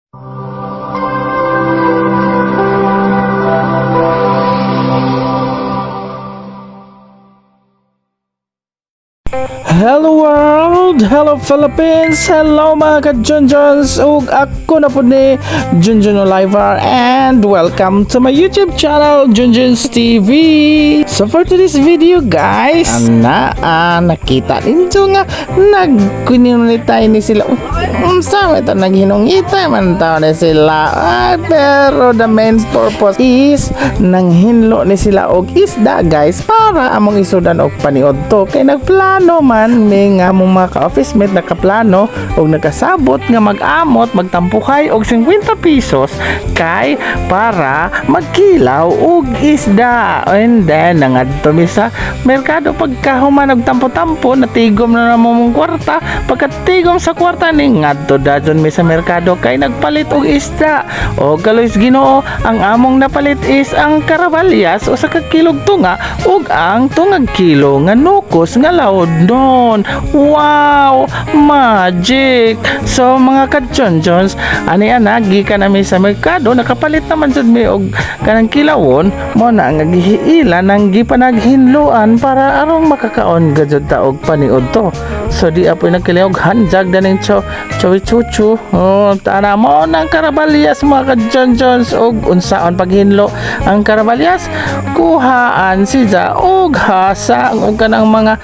Hello world! Hello Philippines! Hello mga ka-Junjuns! Ug ako na po ni Junjun Oliver and welcome to my YouTube channel, Junjun's TV! So for today's video, guys, ana, nakita ninyo nga nagkuninunitay ni sila. Unsa ito naghinungitay man taon ni sila. Ay, pero the main purpose is nanghinlo ni sila og isda, guys, para among isudan og paniud to kay nagplano man mi nga among mga ka-office mate, nakaplano og nakasabot nga mag-amot, magtampuhay og 50 pesos kay para magkilaw og isda. And then nangadto mi sa merkado. Pagkahuman og tampo-tampo, natigom na namo mong kwarta. Pagkatigom sa kwarta ni ngadto dajon mi sa merkado kay nagpalit og isda. O kaloy Ginoo, ang among napalit is ang karabalyas, usa ka kilog tunga, ug ang tungag kilo nga nukos nga laudnon. Wow, magic! So mga kachonchons, ani ana gikan nami sa merkado, nakapalit naman jud mi og kanang kilawon. Mo na ang gihiila nang gipanaghinloan para arong makakaon gajud ta og paniud to. So di apoy nagkiliog hanjag daning cho chowi chuchu. Oh, tana mo nang karabalyas, mga kachonchons. Og unsaon paghinlo ang karabalyas? Kuhaan siya og hasa og kanang mga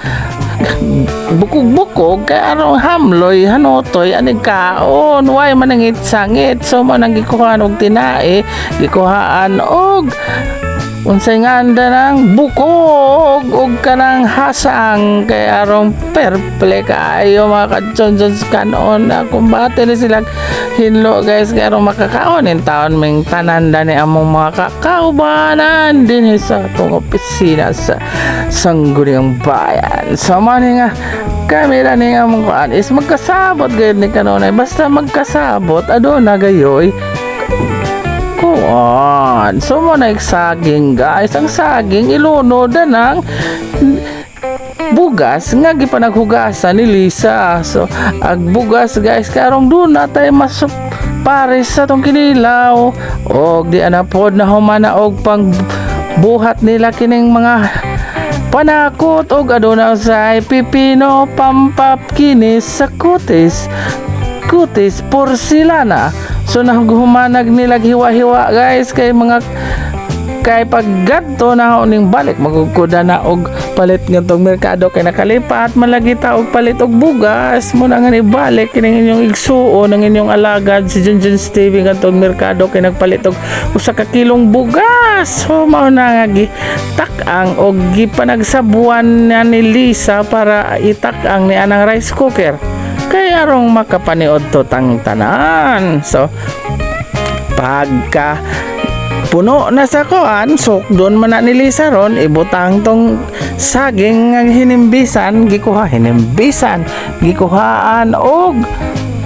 bukog-bukog kay arong hamloy hanutoy aning kaon, way manangit sangit. So mo nang gikuhaan og tinae, gikuhaan og unsay nganda ng bukog ug kanang hasang kay arong perple kaayo, mga kachonchons, kanon na kumbate ni sila hinlo, guys, kay arong makakaon in taon ming tanan dani among mga kakaubanan dinhi sa atong opisina sa Sangguniang Bayan. So mao ni nga kami ra ni among kuan is magkasabot gayud ni kanunay. Basta magkasabot, aduna gayoy kuan. So mo na saging, guys. Ang saging ilunod na ng bugas nga gipanaghugasan ni Lisa. So ag bugas, guys, karong doon na tayo mas pares sa tong kinilaw. Og di ana pod na humana og pang buhat nila kining mga panakot og aduna sa pipino pampap kini sa kutis kutis porcelana. So naghumanag nila hiwa-hiwa, guys, kay mga kay paggadto na ning balik magugkuda na og palit ngadtong merkado kay nakalipat man lagi ta og palit og bugas. Mo na nga ibalik kining inyong igsuon, ang inyong alagad si Junjun TV, ngadtong merkado kay nagpalit og usa ka kilong bugas. So mao na nga gitak-ang og gipanagsabuan na ni Lisa para itak-ang ni anang rice cooker kay arong makapaniod to tang tanan. So pagka puno na sa kuan, sukdon man na ni Lisa ron, ibutang tong saging nga hinimbisan, gikuha hinimbisan, gikuhaan og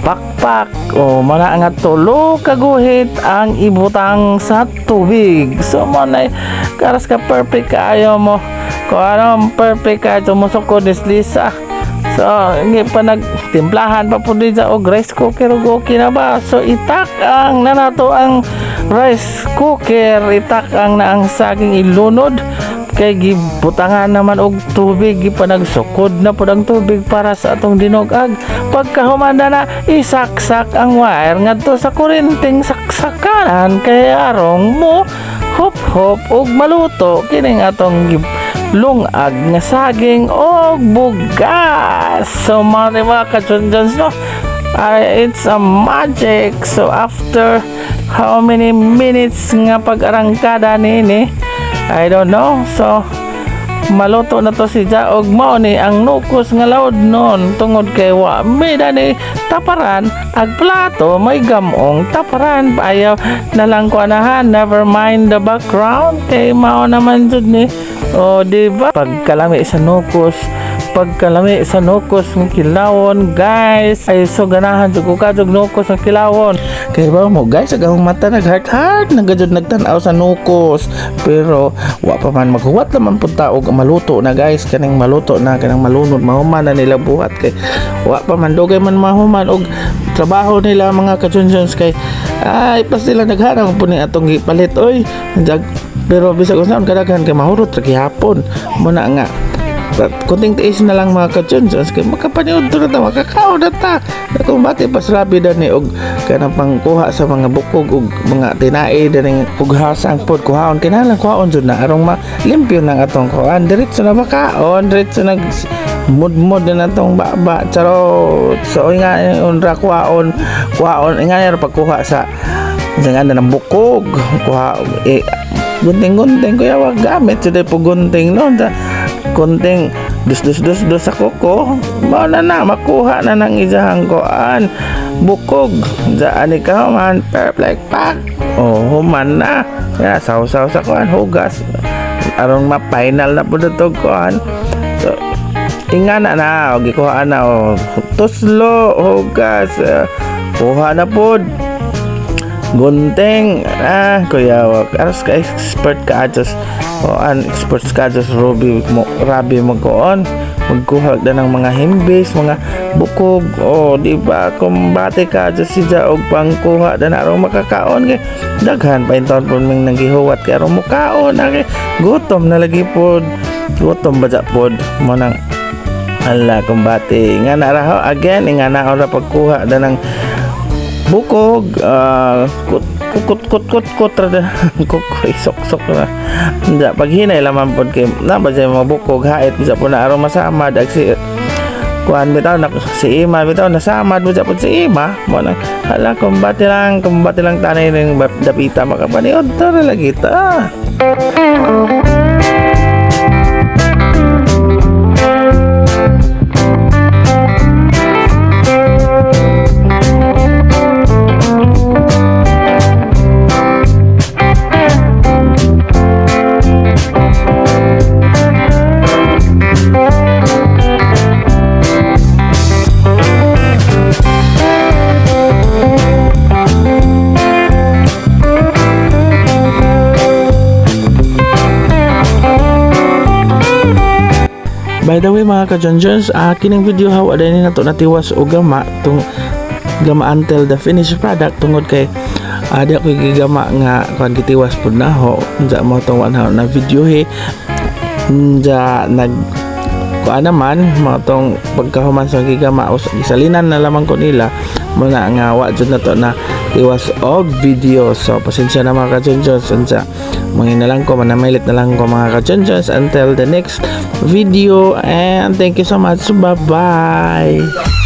pakpak. O mana nga tulo kaguhit ang ibutang sa tubig. So mo na karas ka perfect kaayo mo kung ano perfect ka tumusukod ni Lisa. So, hindi pa nagtimplahan pa po din sa og rice cooker og okay na ba? So, itak ang nanato ang rice cooker, itak ang na ang saging ilunod kay gibutangan naman og tubig, gipanagsukod na pud ang tubig para sa atong dinugag. Pagkahumanda na, isaksak ang wire ngadto sa kurenteng saksakanan kay arong mo hop hop og maluto kining atong lungag nga saging og bugas. So mga mga kachonjons, no? Ay, it's a magic. So after how many minutes nga pag-arangkada nini, I don't know. So maluto na to si og mao ni ang nukos nga laod nun tungod kay wa may dani taparan ag plato, may gamong taparan. Ayaw na lang ko anahan, never mind the background kay mao naman jud ni. O di ba pagkalami sa nukos? Pagkalami sa nukos ng kilawon, guys. Ay, so ganahan jud ko kadtog nukos ng kilawon. Kay ba mo, guys, ang akong mata nag heart heart nagajud nagtan-aw sa nukos. Pero wa pa man maghuwat naman pud ta og maluto na, guys, kaning maluto na, kanang malunod, mahuman na nila buhat kay wa pa man, dugay man mahuman og trabaho nila, mga kachunchuns, kay ay pas sila nagharang po ni atong gipalit oy. Pero bisag unsaon kadaghan kay mahurot ra gihapon mo na nga. But kunting tiis na lang, mga kachunchuns, kay makapaniud na ta, makakaon na ta. Kung bati pas rabi dani og kanang pangkuha sa mga bukog og mga tinai dani og hasang pod kuhaon, kinahanglan kuhaon jud na aron ma limpyo nang atong kuan, diretso na makaon, diretso nag mudmod na natong baba, charot. So nga unra kuhaon kuhaon nga ra pagkuha sa nga ng bukog, kuha eh, gunting-gunting kuya, wag gamit jud po gunting no. Kunting dus dus dus dus sa kuko mao na na makuha na ng iyahang kuan, bukog. Daan ikaw man perfect pack, oh, human na ya, saw-saw sa kuan, hugas aron ma-final na pud to kuan. So ingana na og gikuha na, oh, tuslo, hugas, kuha na pod, gunting. Ah, kuya, aros ka expert ka adjust o an expert ka adjust Ruby mo rabi magkuon magkuha na ng mga himbis, mga bukog. Oh, di ba kumbate ka adjust siya og pangkuha na aron makakaon kay daghan pa intawn pod ming nanggihuwat kay aron mukaon na kay gutom na lagi pod, gutom ba pod mo nang. Ala, kumbate nga na ra ho. Again, nga na ora pagkuha na ng bukog, kut kut kut kut kut ra da kuk sok sok na. Hindi, pag hinay laman pod kay na ba siya mga bukog hait bisa po na aron masamad ag si kuan bitaw na si Ima bitaw nasamad mo pod si Ima mo nang. Hala, kumbate lang tanay ng dapita makapaniod to na lagi ta. By the way, mga ka-Junjuns, kining video hawa din nato natiwas og gama tung gama until the finished product tungod kay di ako gigama nga kuan, gitiwas pud naho unsa mo tong na video he. Unja nag kuan naman mo tong pagkahuman sa gigama us gisalinan na lamang ko nila mo na nga wa jud na to na tiwas og video. So pasensya na, mga ka-Junjuns. Unsa mangin na lang ko, manamilit na lang ko, mga ka-Junjuns, until the next video and thank you so much. Bye bye.